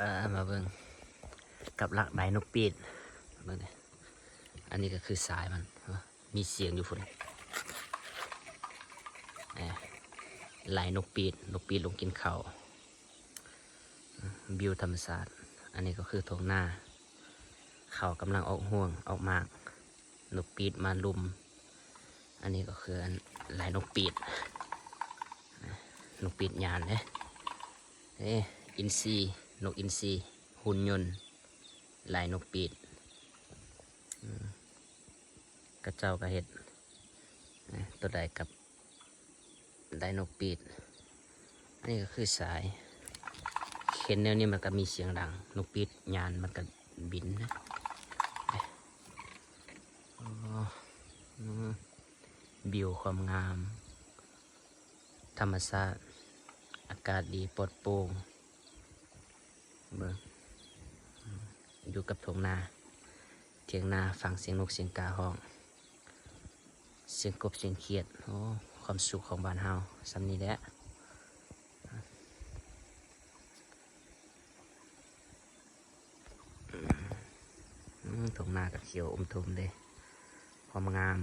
ເອີ ມາເບິ່ງກັບລັກໄດ້ນົກປີດ ເບິ່ງເດ້ ອັນນີ້ກໍຄືສາຍມັນ ມີສຽງຢູ່ພຸ້ນ ເອີ ໄລ່ນົກປີດ ນົກປີດລົງກິນເຂົ້າ ວິວທຳມະຊາດ ອັນນີ້ກໍຄືທົ່ງນາ ເຂົ້າກຳລັງອອກຮວງອອກໝາກ ນົກປີດມາລຸມ ອັນນີ້ກໍຄືອັນໄລ່ນົກປີດ ນົກປີດຍານເດ້ ເອີ ອິນຊີ ນົກອິນຊີ ຫຸ່ນຍົນ ໄລ່ນົກປີດ ເຂົາເຈົ້າກໍເຮັດ ນະ ຕົວໃດກັບໄດ້ນົກປີດ ອັນນີ້ກໍຄືສາຍ ເຫັນແນວນີ້ມັນກໍມີສຽງດັງ ນົກປີດຍານມັນກໍບິນນະ ໂອ້ ອືມ ວິວຄວາມງາມ ທຳມະຊາດ ອາກາດດີ ປອດໂປ່ງ ເບິ່ງ ຢູ່ກັບທົ່ງນາ ຖຽງນາ ຟັງສຽງນົກສຽງກາຮ້ອງ ສຽງກົບສຽງຂຽດ ໂອ້ ຄວາມສຸກຂອງບ້ານເຮົາສ່ຳນີ້ແຫຼະ ອືມ ທົ່ງນາກໍຂຽວອຸມທຸມເດ້ ຄວາມງາມ.